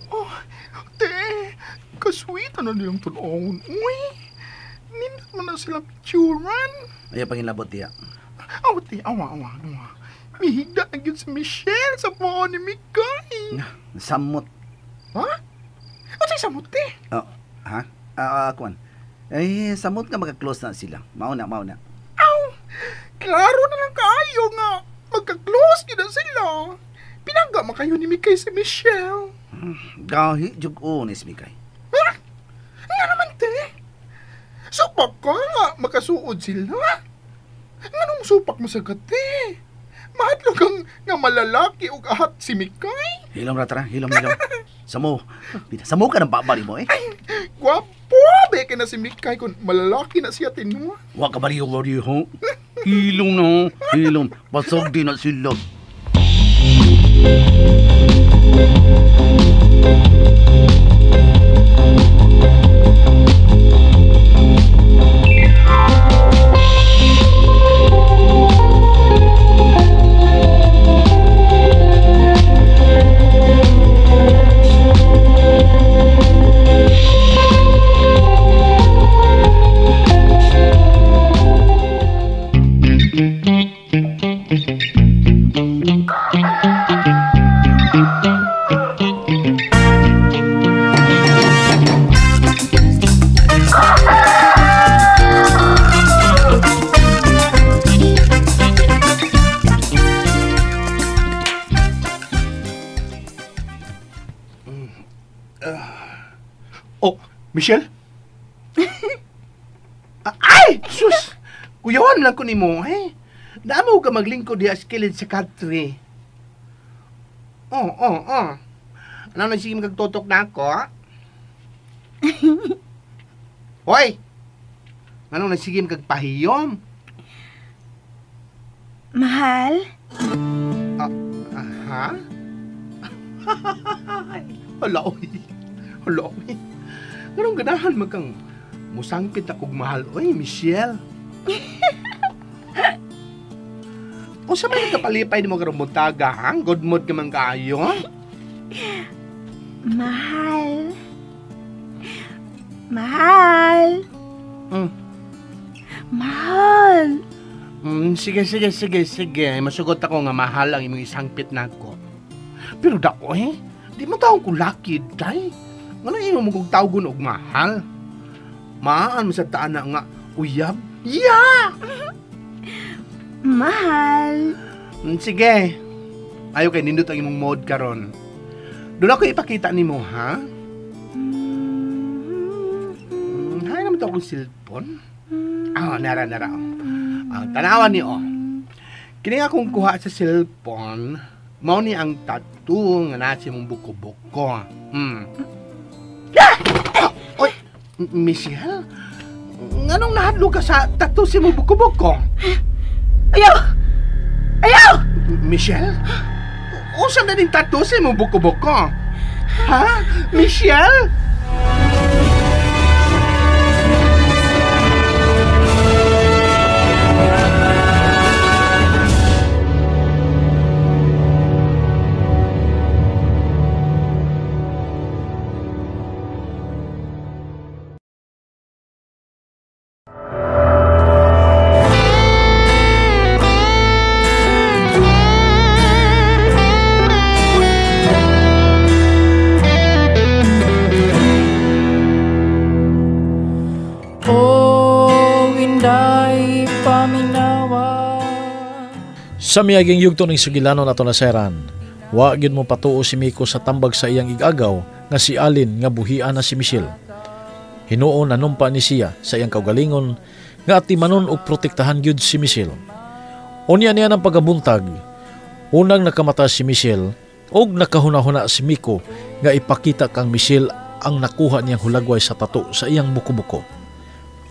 Oh, te, kasweet na nilang tunongon. Uy, nindot man na sila picturean. Ayaw pangilabot diya. Aw, te, awa, awa, awa. Mihigda na gyud si Michelle sa poo ni Mikay. Samot. Ha? Unsay samot, te? Oh, ha? Kuan. Eh, samot nga magka-close na sila. Mao na, mao na. Aw, klaro na lang kaayo nga. Magka-close gyud na sila. Pinangga man kayo ni Mikay si Michelle. Gahi jug o ni si Mikay. Ha? Nga naman, te. Supak ka nga, makasuod sila. Nganong supak mo sa gati? Mahadlok ang nga malalaki og ahat si Mikay. Hilom ra tara, hilom hilom. Samo. Samo ka ng baba mo eh. Ay, gwapo ba kay na si Mikay kung malalaki na siya tinuwa. Wa ka baliw baliw ho. Hilom na, hilom. Basog di na sila. Oh, Michelle? Ay! Sus! Kuyawan lang ko nimo, eh. Damo ka maglingkod diha sa kilid sa country. Oh. Ano na sige magtutok na ako, ha? Hoy! Ano na sige magpahiyom? Mahal? Ha? Hala, oy. Hala, oy. Ganong ganahan magkang musangkit akong mahal, oy, Michelle. O sa may kapalipay ni mo karong buntaga, ha? Good mood ka man kaayo. Mahal. Mahal. Mahal. Sige. Masugot ako nga mahal ang imong isangpit nako. Pero dako eh, di mo taong ko lucky, day. Ngano imo mo kog tawgon og mahal? Maan mo sa taan na nga uyab? Yeah! Mahal. Sige. Ayo kay nindot ang imong mode karon. Doon ako ipakita nimo, ha? Hay naman to akong cellphone. Ah, nara. Ang tanawan ni oh. Kini akong kuha sa cellphone, mao ni ang tattoo nga nasa imong buko-buko. Oy, Michelle, nganong nahadlo ka sa tattoo sa imong buko-buko? Ayaw! Ayaw! Michelle? Unsa na ning tattoo sa imong buko-buko? Ha? Michelle? Sa miyaging yugto ng sugilanon ato naseran, wa gyud mo patuo si Miko sa tambag sa iyang igagaw nga si Alin nga buhian na si Michelle. Hinuon nanumpa ni siya sa iyang kaugalingon nga atimanon og protektahan gyud si Michelle. Unya niya ng pagabuntag, unang nakamata si Michelle og nakahuna-huna si Miko nga ipakita kang Michelle ang nakuha niyang hulagway sa tato sa iyang buko-buko.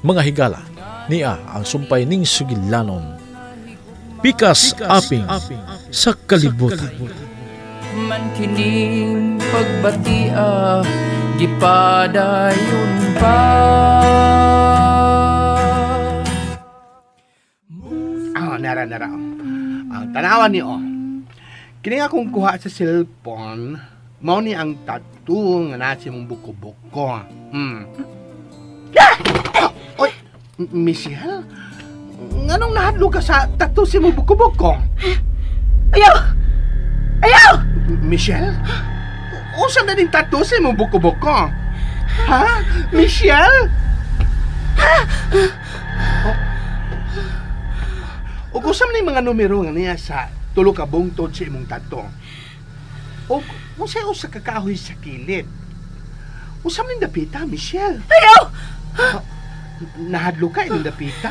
Mga higala, niya ang sumpay ning sugilanon. Pikas aping sa kalibutan. Man kining pagbatia, gipadayon pa. Ah, nara. Ang tanawan ni oh. Kini akong kuha sa cellphone, mao ni ang tattoo nga nasa imong buko-buko. Oy, Michelle? Nganong nahadlo ka sa tattoo sa imong buko-buko? Ayaw! Ayaw! Michelle? Unsa na ning tattoo sa imong buko-buko? Ha? Michelle? O kung saan mga numero nga niya sa tulo ka bungtod sa imong tattoo? O kung sa'yo sa kakahoy sa kilid? O saan ning dapita, Michelle? Ayaw! Nahadlo ka ining dapita?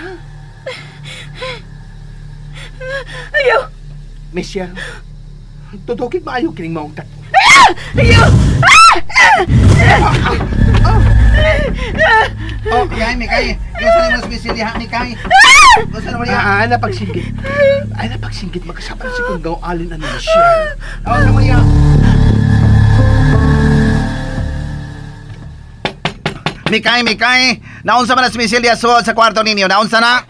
Ayaw! Michelle, tutukig maayo kining maong tattoo. Ayaw! Oh, Mikay, Mikay. Gusto na mo si Michelle diha, Mikay. Gusto na mo diha. Ah, napagsingkit. Ay, napagsingkit. Magkasama si kong gaw alin ang Michelle. Oh, sa mo diha. Mikay, Mikay. Naunsa man na si Michelle diha sa kwarto ninyo? Naunsa na?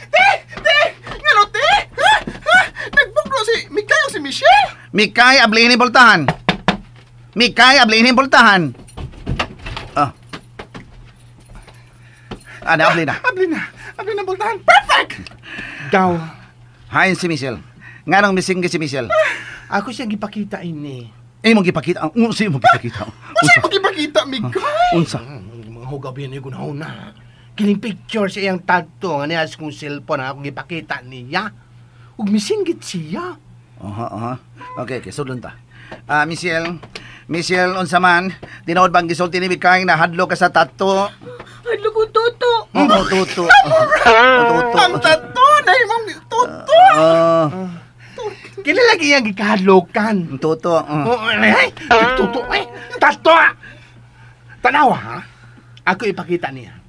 Te! Te! Ngano, te? Ha? Ha? Nagbuklo si Mikay o si Michelle? Mikay, ablihin yung boltahan. Mikay, ablihin yung boltahan. Ah. Ah, naabli na. Abli na. Abli na boltahan. Perfect! Daw. Hain si Michelle. Nganong missing si Michelle? Ako siyang gipakita ini. Eh, mong gipakita. Unsa mong gipakita? Unsa mong gipakita, Mikay? Unsa? Mga hugaw biyan yung gunahuna. Kining picture sa iyang tattoo nga niya sa kong cellphone akong gipakita niya. Ug misinggit siya. Aha, aha. Okay, okay. Sudlon ta. Michelle, Michelle, unsa man, tinuod bang gisulti ni Mikay na hadlo ka sa tato? Hadlo ko toto. Oo, tuto. Tuto. Ang tato na imong tuto. Kini lagi iyang gikahadlokan. Tuto. Oh, ay, tuto ay. Tato. Tanawa ha. Ako ipakita niya.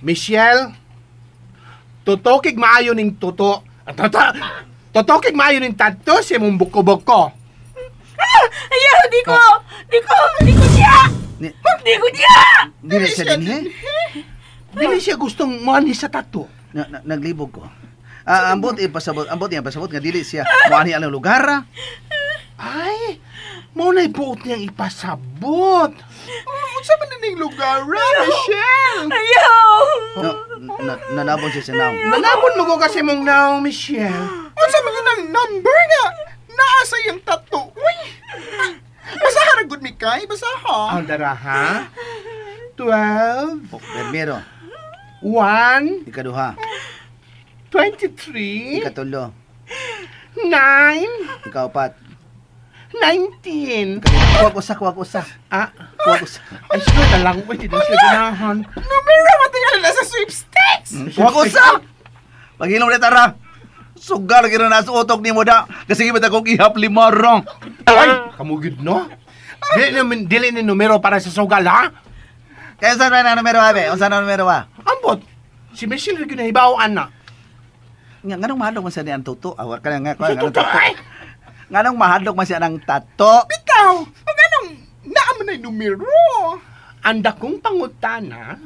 Michelle, tutokig maayo ning tuto. Toto. Tutokig maayo ning tato sa imong buko-buko. Ayaw, di ko. Di ko, di ko siya. Di ko siya. Dili siya din, eh? Dili siya gustong moani sa tato. Naglibog ko. Ambot ipasabot, ambot niya pasabot nga dili siya moani ang lugar. Ay, mao na'y buot niyang ipasabot. Unsa man ning lugar, Michelle? Ayaw. Nanabon siya sa naong. Nanabon mo ko kasi mong naong, Michelle. Unsa man yun ang number nga? Naa sa iyang tato. Uy! Basaha ra gud Mikay, basaha. Ang dara, ha? 12. Primero. 1. Ikaduha. 23. Ikatulo. 9. Ikaapat. 19. Kuwag usa, kuwag usa. Ah, kuwag usa. Ay, sino talang? Uy, di na sila ganahan. Numero matingal na sa sweepstakes. Kuwag usa! Pagilom na tara. Sugar gina na sa utok ni mo da. Kasi gimit akong ihap limarong. Ay, kamugid no? Dili ni numero para sa sugal, ha? Kaya saan na numero, abe? Unsa na numero, ba? Ambot, si Michelle rin ginahibawan na. Nga, nganong mahadlok man siya ni ang tuto? Awa ka nga, Sa nganong tuto, ay! Nganong mahadlok man siya ng tato? Bitaw, ang anong naaman na numero? Anda kong pangutana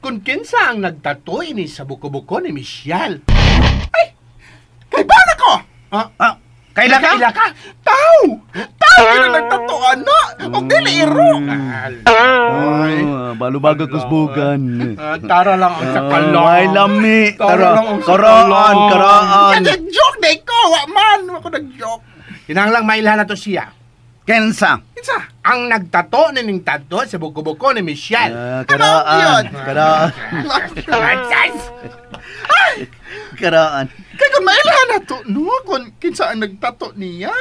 kung kinsa ang nagtato ini sa buko-buko ni Michelle. Ay! Kay ba na ko? Ah, kaila ka? Kaila ka? Tao! Tao yun ang nagtato, ana! O dili iro! Ay, balubaga kusbugan. Tara lang ang sakala. Ay, lami. Tara lang ang Karaan, sakala. karaan. Nag-joke na ikaw! Wa man! Ako nag-joke. Kinahanglang mailhan na to siya. Kensa. Kinsa? Ang nagtato ni ning tato sa buko-buko ni Michelle. Karaan, karaan. Karaan. Kay kung mailhan na to, no? Kung kinsa ang nagtato niya,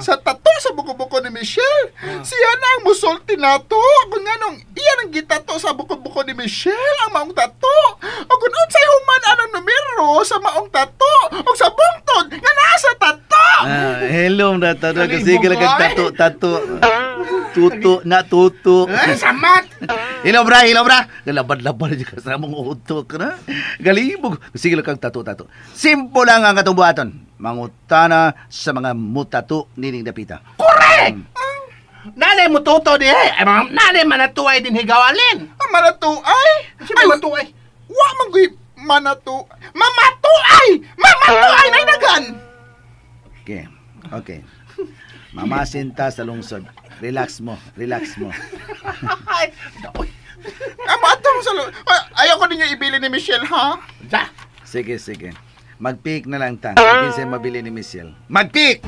sa tato sa buko-buko ni Michelle, siya na ang musulti nato. Kung nganong iyan ang gitato sa buko-buko ni Michelle, ang maong tato. O kung unsay human anong numero sa maong tato, o sa bungtod nga naa sa tato. Hello na tato kasi kila kag tato tato. Tuto na tuto. Ay, samat! Hello bra, hello bra. Galabad-labad jud ka sa among utok na. Galibog. Sige lang kag tato tato. Simple lang ang katong buhaton. Mangutana sa mga mutato nining dapita. Correct! Nanay mo toto di eh. Ay, mga nanay manatuay din higawalin. Ang manatuay? Sino matuay? Wa man guy manatu. Mamatuay! Mamatuay na dagan. Okay. Okay. Mamasinta sa lungsod. Relax mo, relax mo. Ay, Amo atong sa ayaw ko ninyo ibili ni Michelle ha. Ja. Sige, sige. Mag-pick na lang ta. Kinsa mabili ni Michelle. Mag-pick!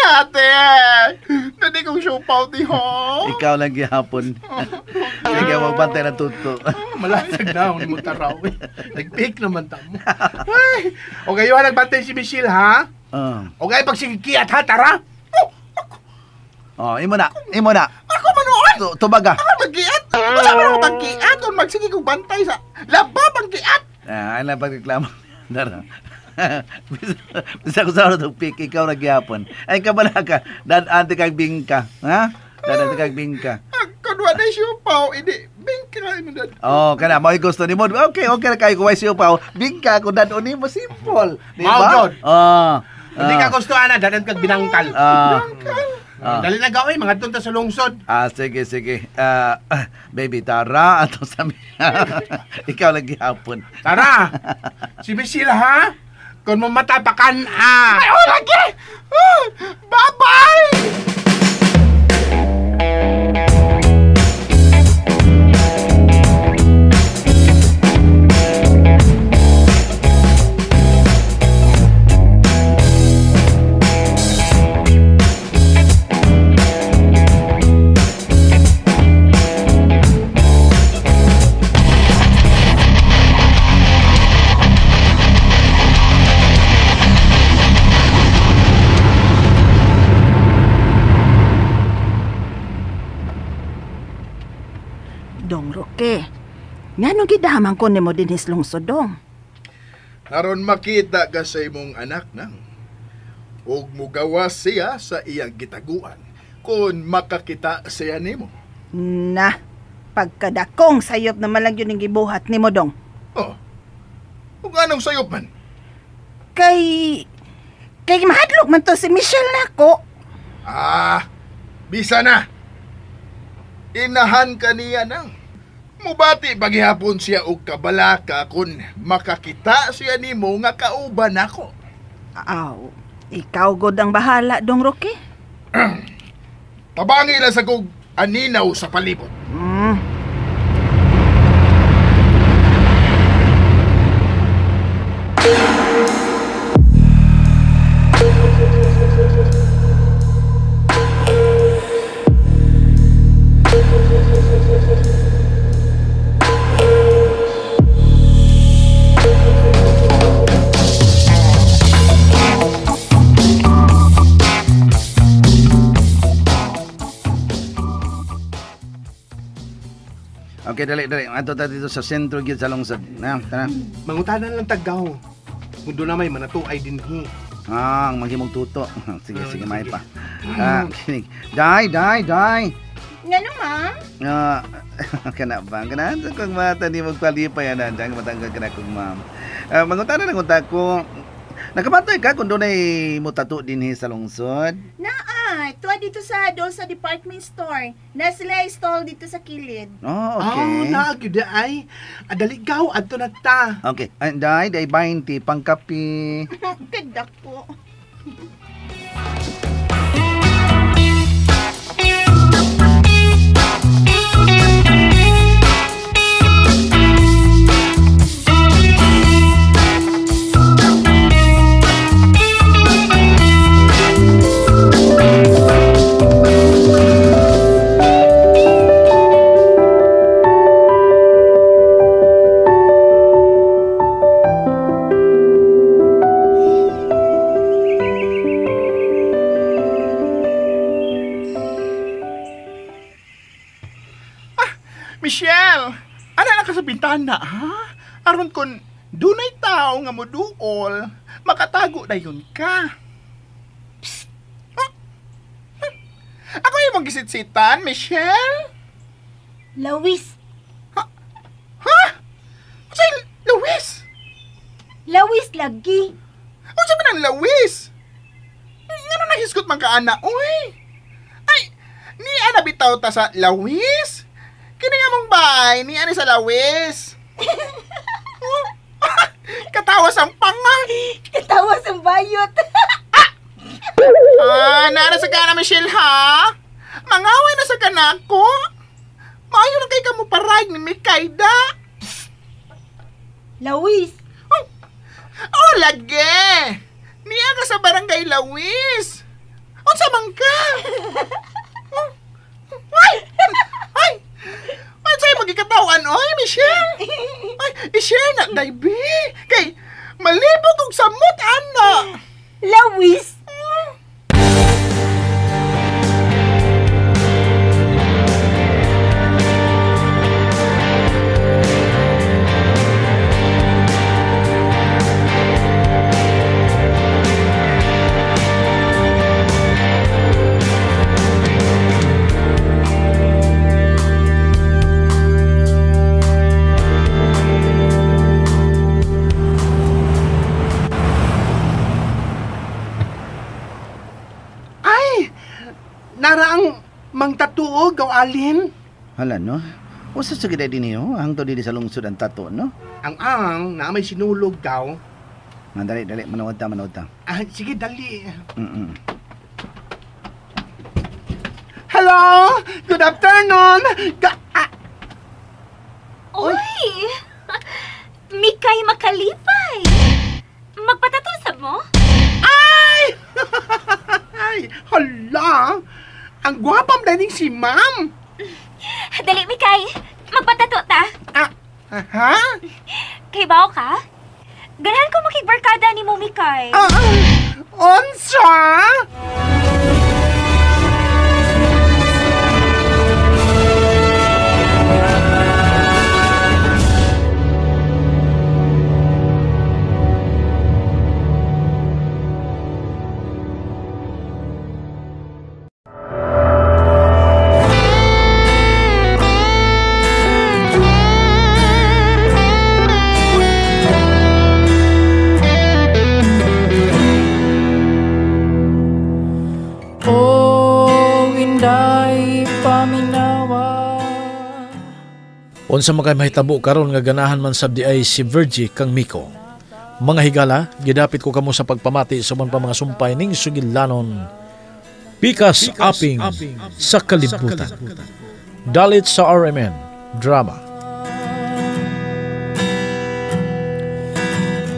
Ate! Nadi kong siopaw di ho. Ikaw lang gihapon. Sige, magbantay na tuto. Malasag na ako ni mo taraw. Nag-pick naman ta mo. Ay, okay, yun, nagbantay si Michelle, ha? Okay, pag sige kiat, ha, tara? Oh, imo na, imo na. Ako man oy. Tubaga. Ako maggiat. Unsa man ako maggiat kung magsige kog bantay sa laba panggiat. Ah, ay lang pagreklamo. Dara. Bisa ko sa itong pick, ikaw na gihapon. Ay, kabala ka. Dad-ante kag bingka. Ha? Dad-ante kag bingka. Kung wala siopaw, hindi bingka imo dad. Oh, kana mo gusto nimo. Okay, okay na kayo kung way siupaw. Bingka kung dad nimo simple. Di Mao ba? gyud. Ah. Hindi ka gusto, ana, dadan kag binangkal. Ah. Dali na gawin, mga tunta sa lungsod. Ah, sige, sige. Baby, tara. Ato sa Ikaw lang gihapon. Tara! Si Michelle, ha? Kung mamatapakan, ah! Ay, oh, lagi! Bye-bye! Roque. Nganong gidaman ko nimo dinhis lungsod dong? Aron makita ka sa imong anak nang. Ug mugawas siya sa iyang gitaguan kung makakita siya nimo. Na, pagkadakong sayop na malang yun ang gibuhat nimo dong. Oh. Ug anong sayop man? Kay mahadlok man to si Michelle nako. Ah, bisa na. Inahan ka niya nang. Mubati paghihapon siya og kabalaka kung makakita siya nimo nga kauban nako. Aw, ikaw god ang bahala dong Roque. Tabangi lang sa kog aninaw sa palibot. Okay, dali. Ato ta dito sa sentro gyud sa lungsod. Na, tara. Mangutanan lang tagaw. Kung doon na may manatuay dinhi. Ah, ang maghimong tuto. Sige, may pa. Ah, kinig. Dai. Ngano, ma'am? Ah, kana ba? Kana sa kong mata ni magpalipay ana, dang matanggal kana kong ma'am. Mangutana lang unta ko. Nakabantay ka kung doon ay mutato dinhi sa lungsod? Naa, tuwa dito sa doon sa department store. Na sila stall dito sa kilid. Oh, okay. Oh, naa gyud ay. Adali gaw adto na ta. Okay. Day, 20 pangkapi. Kadak po. Michelle, ana na ka sa bintana, ha? Aron kon dunay tao nga moduol, makatago dayon ka. Psst. Huh? Huh? Ako imong gisitsitan, Michelle? Lawis. Ha? Ha? Unsay lawis? Lawis lagi. Unsa man ang lawis? Ngano nahisgot man ka ana, oy? Ay, ni ana bitaw ta sa lawis? Kini nga mong bay, ni ani sa lawis. Oh. Katawas ang panga. Katawas ang bayot. Ah, nara sa kana, Michelle, ha? Mangaway na sa kanako. Maayo lang kay ka mo parag ni Mikayda. Lawis. Oh, lagi. Niya ka sa barangay Lawis. Unsa man ka? Oh. Ay! Ay! Ay, sa'yo magkikatawan, oy, Michelle! Ay, i-share na, daybi! Kay, malibog og samot, ana! Lawis! Nara ang mangtatuo, gaw alin. Hala, no? Usa sa gid din niyo, hangtod dili sa lungsod ang tato, no? Ang na may sinulog gaw. Nga, dali, manood ta. Ah, sige, dali. Mm-mm. Hello! Good afternoon! Uy! Mikay makalipay! Magpatatusab mo? Ay! Ay! Hala! Ang gwapam na si ma'am! Dali, Mikay! Magpatato ta! Ah, ha? Kay bao ka? Ganahan ko makigbarkada ni mo, Mikay. Ah, unsa? Inday paminawa. Unsa man kay mahitabo karon nga ganahan man sab di ay si Virgie kang Miko. Mga higala, gidapit ko kamo sa pagpamati sa uban pa mga sumpay ning sugilanon. Pikas aping sa kalibutan. Dalit sa RMN Drama.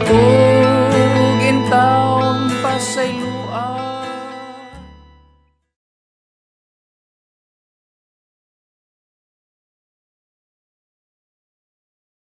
Oh.